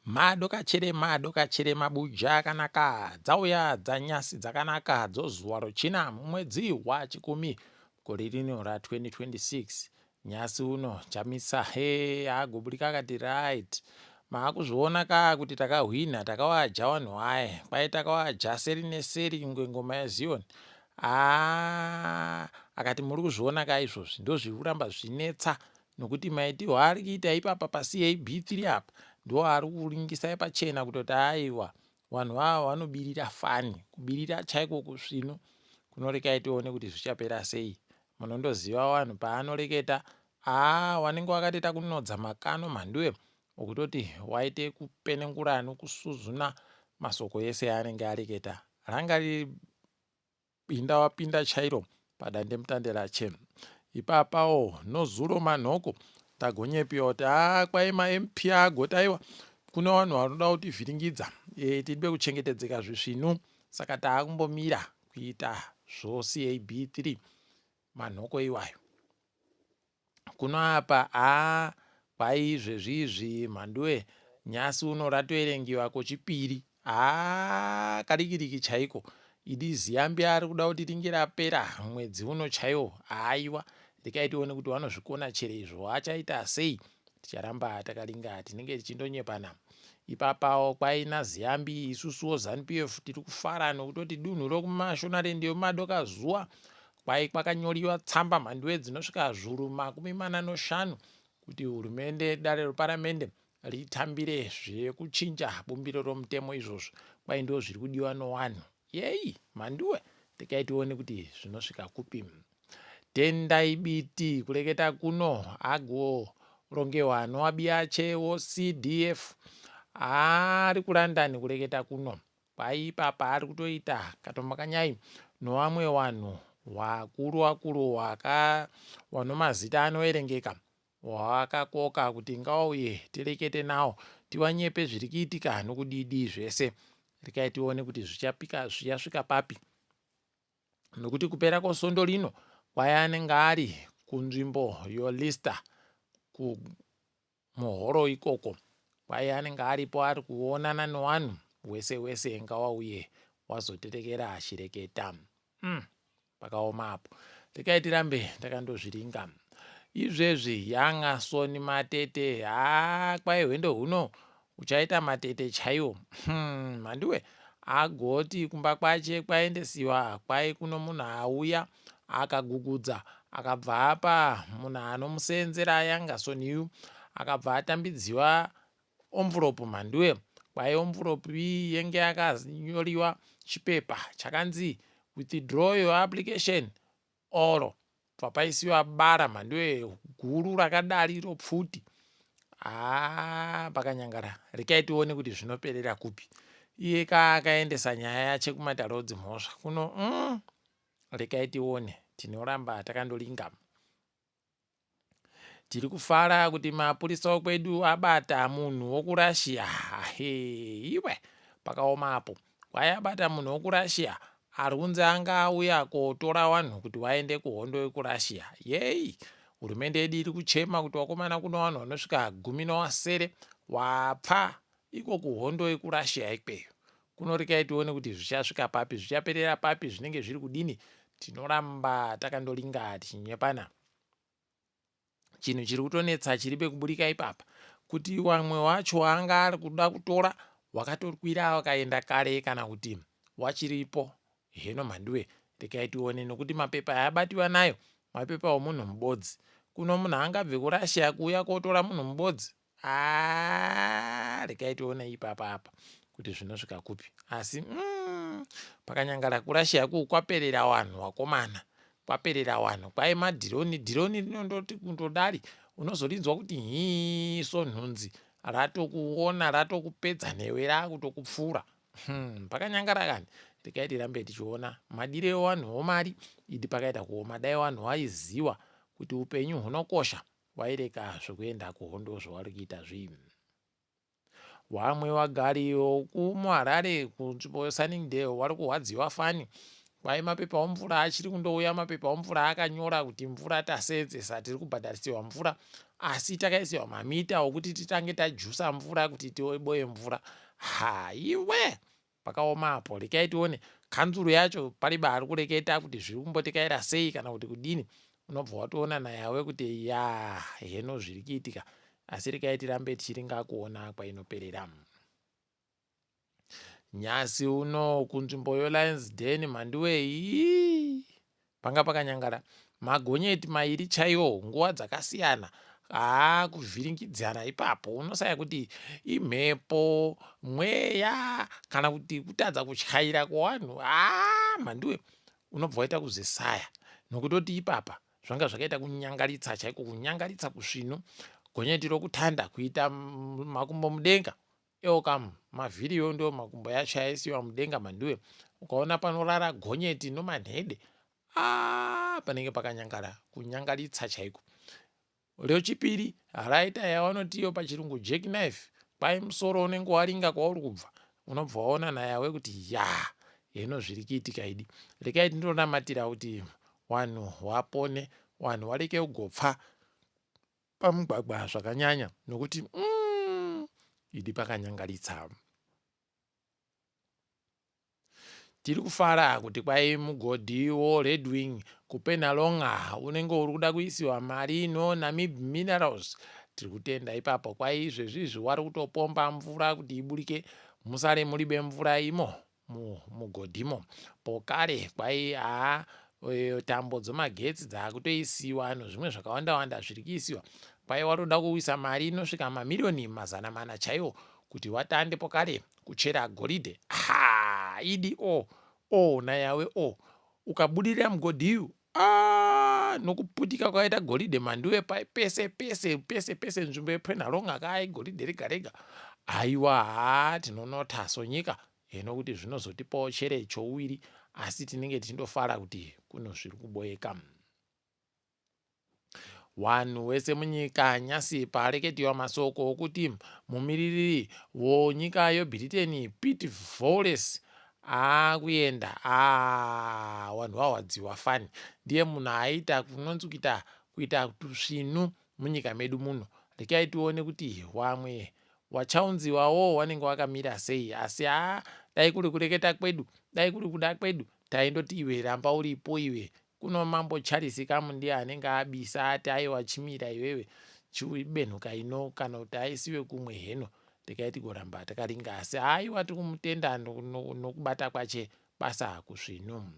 Madokachere madokachere mabuja akanaka dzauya dzanyasi dzakanaka dzozuva rochina mumwedzi wachikumi gore rino ra 2026 nyasi uno Chamisa he agobudika akati right maakuzviona ka kuti takahwina takawaja wanhu waye kwai takawaja seri neseri kunge ngoma yeZion haa akati muri kuzviona ka izvozvi ndozviri kuramba zvinetsa Nokuti maitirwo aari kuita ipapa paCAB3 apa ndiwo ari kuringisai pachena kutoti aiwa vanhu ava vanobirira fani kubirira chaiko kusvinu kunorekai tione kuti zvichapera sei munondoziva vanhu paanoreketa aa wanenge wakatoita kunodza makano mhanduwe okutoti waite kupenengura nokusuzuna masoko ese aanenge areketa ranga riri Pinda wapinda chairo padandemutande rache. Ipapawo nozuro manhoko tagonyepiwa kuti haa kwai maMP agoti aiwa kune vanhu vanoda kutivhiringidza e, tiribe kuchengetedzeka zvisvinu saka taakumbomira kuita zvoCAB 3 manhoko iwayo. Kuno apa haa kwai izvezvi izvi mhanduwe nyasi uno ratoerengiwa kochipiri haa kadikidiki chaiko idi ziyambi ari kuda kuti ringe rapera mwedzi uno chaiwo haiwa rekai tione kuti vanozvikona chere izvo achaita sei ticharamba takaringa tinenge tichindonyepana ipapawo kwaina ziyambi isusuwo zanup f tiri kufara nokutoti dunhu rokumashonaland yomadoka zuva Kwai kwakanyoriwa tsamba mhanduwe dzinosvika zvuru 45 kuti hurumende, dare reparamende ritambire zvekuchinja bumbiro romutemo izvozvo. Kwai ndoo zviri kudiwa nowanhu. Yeyi mhanduwe, rekai tione kuti zvinosvika kupi. Tendai Biti kureketa kuno agorongewa nowabiyache woCDF ari kuLondon kureketa kuno. Paipa paari kutoita katombakanyai nowamwe wanhu wakuru wakuru waka wanomazita anoverengeka wawakakoka kuti ngawauye tirekete nawo tiwanyepe zviri kuitika nokudidi zvese rekai tione kuti zvichapika zvichasvika papi nokuti kupera kwosondo rino kwai anenge ari kunzvimbo yoLeicester ku Muhoro ikoko kwai anenge aripo ari kuonana newanhu wese wese ngawauye wazotetekera achireketa umm pakaoma apo rekai tirambe takandozviringa izvezvi yanga soni matete haa kwai hwendo huno uchaita matete chaiwo hmm mhanduwe agoti kumba kwache kwaendesiwa kwai kuno munhu auya Akagugudza akabva apa munhu anomuseenzera Younger Soniyu akabva atambidziwa omvuropu mhanduwe. Kwai omvuropu iyi yenge yakanyoriwa chipepa chakanzi withdraw your application or bva paisiwa bara mhanduwe guru rakadariro pfuti. Haa pakanyangara rekai tione kuti zvinoperera kupi. Iye ka akaendesa nyaya yache kumatare odzimhosva kuno umm Rekai tione, tinoramba takandoringa. Tiri kufara kuti mapurisa okwedu abata munhu wokuRussia. Iwe, pakaoma apo. Kwai abata munhu wokuRussia ari kunzi anga auya kotora wanhu kuti waende kuhondo yekuRussia. Yei, hurumende yedu iri kuchema kuti wakomana kuno wanhu wanosvika gumi nowasere wapfa Iko kuhondo yekuRussia ikweyo kunorekai tione kuti zvichasvika papi, zvichaperera papi, zvinenge zviri kudini. Tinoramba takandoringa tichinyepana. Chinhu chiri kutonetsa chiri pekuburika ipapa kuti wamwe wacho waanga ari kuda kutora wakatokwira wakaenda kare kana kuti wachiripo. Heno mhanduwe rekai tione nokuti mapepa ayabatiwa nayo mapepa omunhu mubodzi. Kuno munhu angabve kuRussia kuuya kotora munhu mubodzi Haa regai tione ipapa apa kuti zvinosvika kupi asi mm, pakanyangara kurashia ku kwaperera wanhu wakomana kwaperera wanhu kwai madhironi dhironi rinondoti kundodari unozorinzwa kuti hii so nhunzi ratokuona ratokupedza newe rakutokupfuura hmm, pakanyangara kani regai tirambe tichiona madire ewanhu omari idi pakaita kuoma dai wanhu waiziwa kuti upenyu hunokosha Waireka zvekuenda kuhondo zvawari kuita zvi. Wamwe wagari wokumuHarare kunzvimbo yeSunningdale wari kuhwadziwa fani. Kwai mapepa omvura achiri kundouya mapepa omvura akanyora kuti mvura taseenzesa tiri kubhadharisiwa mvura asi takaisiwa mamita okuti titange tajusa mvura kuti tiboye mvura. Haiwe! Pakaoma apo. Rekai tione kanzuru yacho pariba ari kureketa kuti zviri kumbotekaira sei kana kuti kudini. Unobva watoona nayawe kuti yaa heno zviri kuitika asi rekai tirambe tichiringa kuona kwainoperera. Nyasi uno kunzvimbo yoLions Den Mhanduwe ii panga pakanyangara magonyeti mairi chaiwo nguva dzakasiyana haa kuvhiringidzana ipapo unosaya kuti imhepo mweya kana kuti kutadza kutyaira kwevanhu haa Mhanduwe unobva waita kuzvisaya nokutoti ipapa zvanga zvakaita kunyangaritsa chaiko kunyangaritsa kusvinu gonyeti rokutanda kuita makumbo mudenga Eoka mavhiri iwo ndiwo makumbo yacho yaisiwa mudenga mhanduwe ukaona panorara gonyeti nomanhede aah panenge pakanyangara kunyangaritsa chaiko. Rechipiri raita yavanoti iyo pachirungu jack knife kwai musoro unenge waringa kwauri kubva unobva waona nayawe kuti yaa heno zviri kuitika idi. Rekai tindonamatira kuti wanhu wapone wanhu wareke kugopfa pamugwagwa zvakanyanya nokuti umm idi pakanyangaritsa. Tiri kufara kuti kwai mugodhi woRedwing kuPenhalonga unenge uri kuda kuisiwa mari noNamib Minerals. Tiri kutenda ipapo kwai izvezvi izvi wari kutopomba mvura kuti iburike musare muribe mvura imo mumugodhimo pokare kwai haa e, tambo dzemagetsi dzakutoisiwa nozvimwe zvakawanda wanda zviri kuisiwa kwai watoda kuwisa mari inosvika mamiriyoni 400 chaiwo kuti watande pokare kuchera goridhe ha idi o o nayawe o ukabudirira mugodhi uyu Ah, nokuputika kwakaita goridhe manduwe pese pese pese pese nzvimbo yePenhalonga kai goridhe rega rega aiwa haa tinonota sonyika heno kuti zvinozotipawo chere chouviri asi tinenge tichindofara kuti kuno zviri kuboeka Wanhu wese munyika nyasi pareketiwa masoko okuti mumiririri wonyika yoBhiriteni Pete Vowles aakuenda aah wanhu wahwadziwa fani ndiye munhu aita kunonzi kuita kuita tusvinu munyika medu muno rekai tione kuti wamwe wachaunziwawo wanenge wakamira sei asi haa dai kuri kureketa kwedu dai kuri kuda kwedu taindoti iwe ramba uripo iwe Kuno mambo Charles kamu ndiye anenge abisa ati aiwa chimira iwewe chibenhuka ino kana kuti aisiwe kumwe heno regai tigoramba takaringa asi aiwa tikumutenda nokubata kwache basa kusvinu.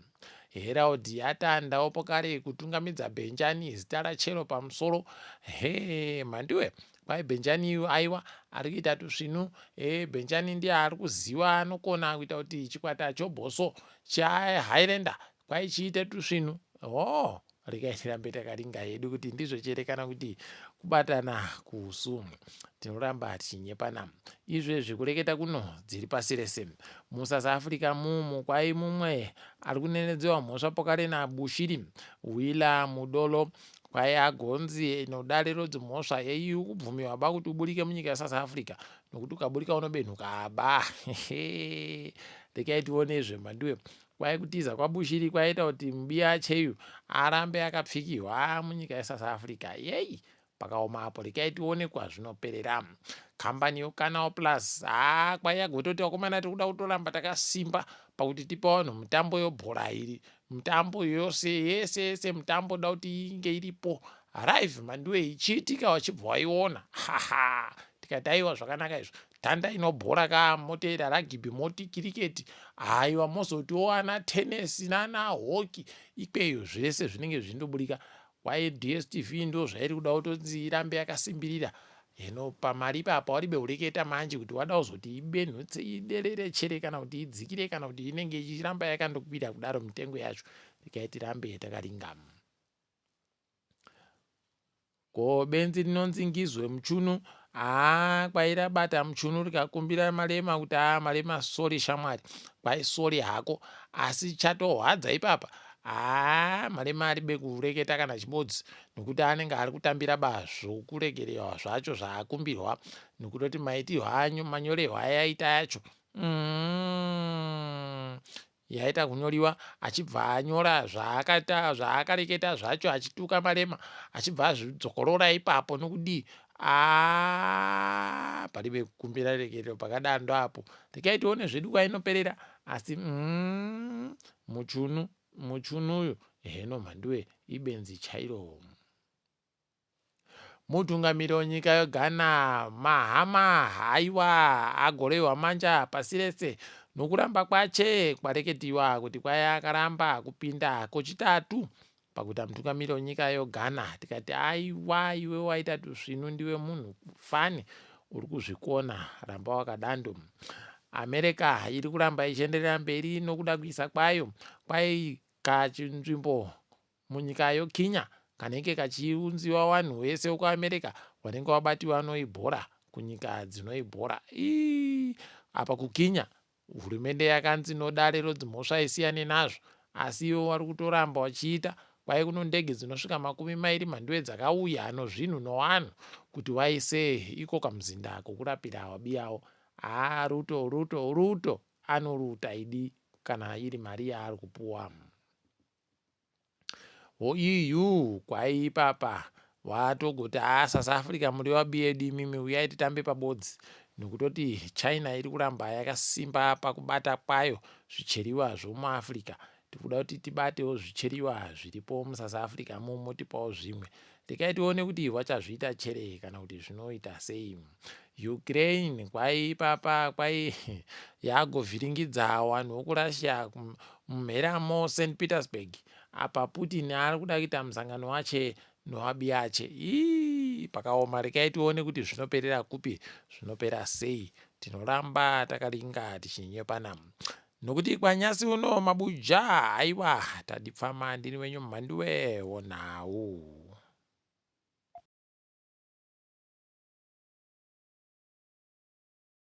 Herald yatandawo pokare kutungamidza Benjani zita rachero pamusoro hee mhanduwe kwai Benjani iyu aiwa ari kuita tusvinu hee Benjani ndiye ari kuziwa anokona kuita kuti chikwata chobhoso chaHighlander Kwai chiite tusvinu hoo regai tirambe takaringa hedu kuti ndizvo chere kana kuti kubatana kusu tinoramba tichinyepana izvezvi kureketa kuno dziri pasi rese musouth africa mumu kwai mumwe ari kunenedzewa mhosva pokare nabushiri wila mudolo kwai agonzi nodare rodzimhosva au kubvumiwa ba kuti uburike munyika yesouth africa nokuti ukaburika unobenhuka aba regai tione izvemhanduwe Kwai kutiza kwaBushiri kwaita kuti Mubiya Cheyu arambe akapfikirwa munyika yeSouth Africa. Yeyi pakaoma apo rekai tione kwazvinoperera. Kambani yoCanal Plus haa kwai yagototi vakomana tiri kuda kutoramba takasimba pakuti tipe vanhu mitambo yobhora iri mitambo yose yese yese mitambo da kuti inge iripo live manduwe ichiitika wachibva waiona haha tikati aiwa zvakanaka izvo Tanda inobhora ka motoita rugby moti kiriketi haiwa mozotiwo ana tennis nana hockey ikweyo zvese zvinenge zvichindoburika kwaye DSTV ndo zvairi kuda kutonzi irambe yakasimbirira hino pamari ipapa waribe ureketa manje kuti wada kuzoti ibenhutse iderere chere kana kuti idzikire kana kuti inenge ichiramba yakandokwira kudaro mitengo yacho regai tirambe takaringama Ko benzi rinonzi Ngizwe Mchunu haa kwai rabata Mchunu rikakumbira Malema kuti haa Malema sorry shamwari kwai sorry hako asi chatohwadza ipapa haa Malema aribe kureketa kana chibodzi nokuti anenge ari kutambira ba zvokuregerewa zvacho zvaakumbirwa nokutoti maitirwo anyu manyorerwo ayaita yacho mm. Yaita kunyoriwa achibva anyora zvaakaita zvaakareketa zvacho achituka Malema achibva azvidzokorora ipapo nokudii aa paribe kukumbira regerero pakadando apo regai tione zvedu kwainoperera asi mm, muchunu muchunu uyu heno mhanduwe ibenzi chairo. Mutungamiri wenyika yeGhana, Mahama haiwa agorehwa manja pasi rese nokuramba kwache kwareketiwa kuti kwai akaramba kupinda kochitatu pakuita mutungamiri wenyika yeGhana. Tikati aiwa iwe waita tusvinu ndiwe munhu fani uri kuzvikona ramba wakadando. America iri kuramba ichienderera mberi nokuda kuisa kwayo kwai kachinzvimbo Munyika yoKenya kanenge kachiunziwa wanhu wese wekuAmerica wanenge wabatiwa noEbola kunyika dzinoEbola. Ii apa kuKenya hurumende yakanzi nodare rodzimhosva isiyane nazvo asi ivo wari kutoramba wachiita kwai kuno ndege dzinosvika 20 mhanduwe dzakauya nozvinhu nowanhu kuti waise iko kamuzinda kokurapira wabiyawo. Haa Ruto Ruto Ruto anoruta idi kana iri mari yaari kupuwa. EU kwai ipapa watogoti haa South Africa muri vabiyedu imimi uyai titambe pabodzi nokutoti China iri kuramba yakasimba pakubata kwayo zvicheriwa zvomuAfrica tikuda kuti tibatewo zvicheriwa zviripo muSouth Africa mo motipawo zvimwe regai tione kuti vachazviita chere kana kuti zvinoita sei Ukraine kwai ipapa kwai yagovhiringidza vanhu vokuRussia mumheramo St Petersburg apa Putin ari kuda kuita musangano wache noabiache ii pakaoma rekai tione kuti zvinoperera kupi zvinopera sei tinoramba takaringa tichinyepana nokuti kwanyasi uno mabuja aiwa tadipfama ndini wenyu mhanduwe wonhau.